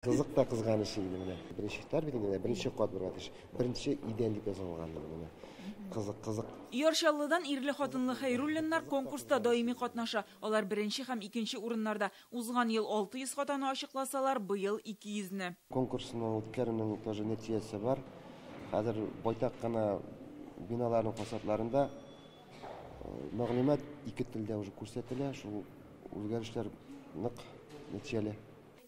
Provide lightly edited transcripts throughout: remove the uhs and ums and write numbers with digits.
Кызык та кызганыч инде менә. Беренче этаж бит инде, беренче кат булырга тиеш. Беренче идән дип язылган менә. Кызык, кызык. Яр Чаллыдан ирле-хатынлы Хәйруллиннар конкурста даими катнаша. Алар беренче һәм икенче урыннарда. Узган ел 600 хатаны ачыкласалар, быел 200-не. Конкурсны үткәрүнең тоже нәтиҗәсе бар. Хәзер байтак кына биналарның фасадларында мәгълүмат ике телдә уже күрсәтелә. Шул үзгәрешләр нык нәтиҗәле.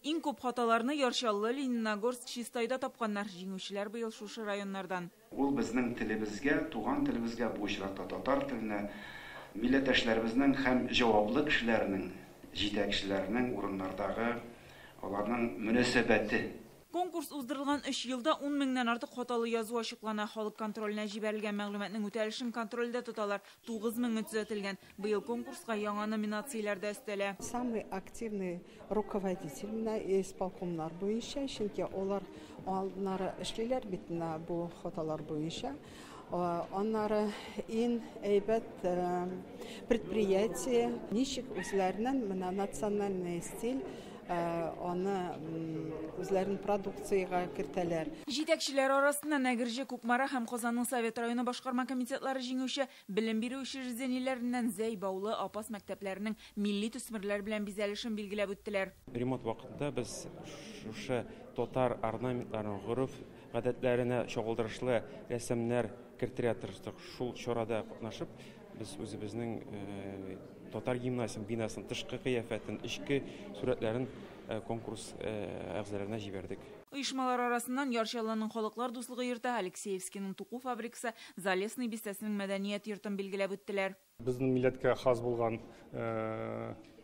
Иң күп хаталарны Яр Чаллы, Лениногорск, Чистайда тапканнар. Җиңүчеләр быел шушы районнардан. Ул безнең телебезгә, туган телебезгә, бу очракта татар теленә, милләттәшләребезнең һәм җаваплы кешеләрнең, җитәкчеләрнең урыннардагы аларның мөнәсәбәте. Конкурс уздырылган 3 елда 10 меңнән артык хаталы язу ачыклана. Халык контроленә җибәрелгән мәгълүматның үтәлешен контрольдә тоталар. 9 меңе төзәтелгән. Быел конкурска яңа номинацияләр дә өстәлә. Самый активный руководитель менә исполкомнар буенча, чөнки алар аннары эшлиләр бит менә бу хаталар буенча. Аннары иң әйбәт предприятие ничек үзләренең менә национальный стиль аны үзләренең продукциягә кертәләр. Җитәкчеләр арасында Әгерҗе, Кукмара һәм Казанның Совет районы башкарма комитетлары җиңүче, белем бирү учреждениеләреннән Зәй, Баулы, Апас мәктәпләренең милли төсмерләр белән бизәлешен билгеләп үттеләр. Ремонт вакытында без шушы татар орнаментларын, гореф гадәтләренә чагылдырышлы рәсемнәр кертергә тырыштык. Шул чарада катнашып, без үзебезнең татар гимназиясенең бинасын, тышкы кыяфәтен, эчке сурәтләрен конкурс әгъзаларына җибәрдек. Оешмалар арасыннан Яр Чаллының Халыклар дуслыгы йорты, Алексеевскийның туку фабрикасы, Залесный бистәсенең мәдәният йортын билгеләп үттеләр. Безнең милләткә хас булган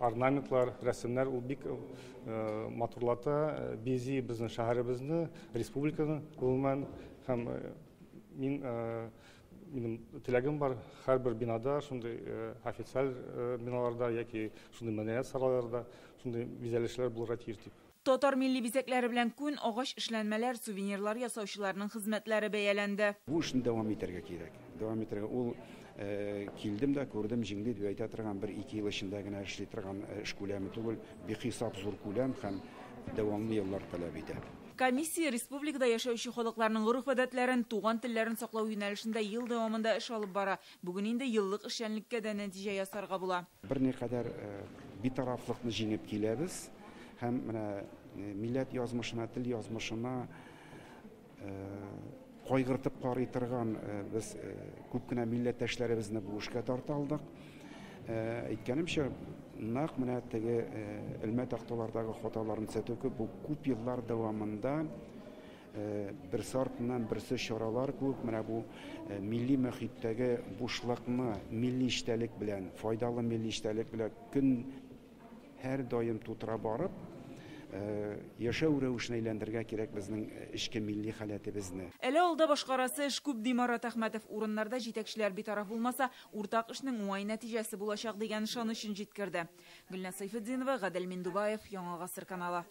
орнаментлар, рәсемнәр ул бик матурлата, бизи безнең шәһәребезне, республиканы гомумән. Һәм минем теләгем бар, һәрбер бинада, шундый официаль биналарда яки шундый мәдәният сарайларда шундый бизәлешләр булырга тиеш дип. Татар милли бизәкләре белән күн, агач эшләнмәләр, сувенирлар ясаучыларның хезмәтләре бәяләнде. Бу эшне дәвам итәргә кирәк. Дәвам итәргә. Ул килдем дә күрдем, җиңде дип әйтә торган бер-ике ел эчендә генә эшли торган эш күләме түгел, бихисап зур күләм һәм дәвамлы еллар таләп итә. Комиссия республикада яшәүче халыкларның гореф-гадәтләрен, туган телләрен саклау юнәлешендә ел дәвамында эш алып бара. Бүген инде еллык эшчәнлеккә дә нәтиҗә ясарга була. Берникадәр битарафлыкны җиңеп киләбез һәм менә милләт язмышына, тел язмышына кайгыртып карый торган без күп кенә милләттәшләребезне бу эшкә тарта алдык. Әйткәнемчә, нәкъ менә теге элмә такталардагы хаталарны төзәтү күп, бу күп еллар дәвамында берсе артыннан берсе чаралар күп, менә бу милли мөхиттәге бушлыкны милли эчтәлек белән, файдалы милли эчтәлек белән көн һәр даим тутыра барып, яшәү рәвешенә әйләндерергә кирәк безнең эчке милли халәтебезне. Әле алда башкарасы эш күп, ди Марат Әхмәтов. Урыннарда җитәкчеләр битараф булмаса, уртак эшнең уңай нәтиҗәсе булачак дигән ышанычын җиткерде. Гөлназ Сайфетдинова, Гадел Миндубаев, Яңа Гасыр каналы.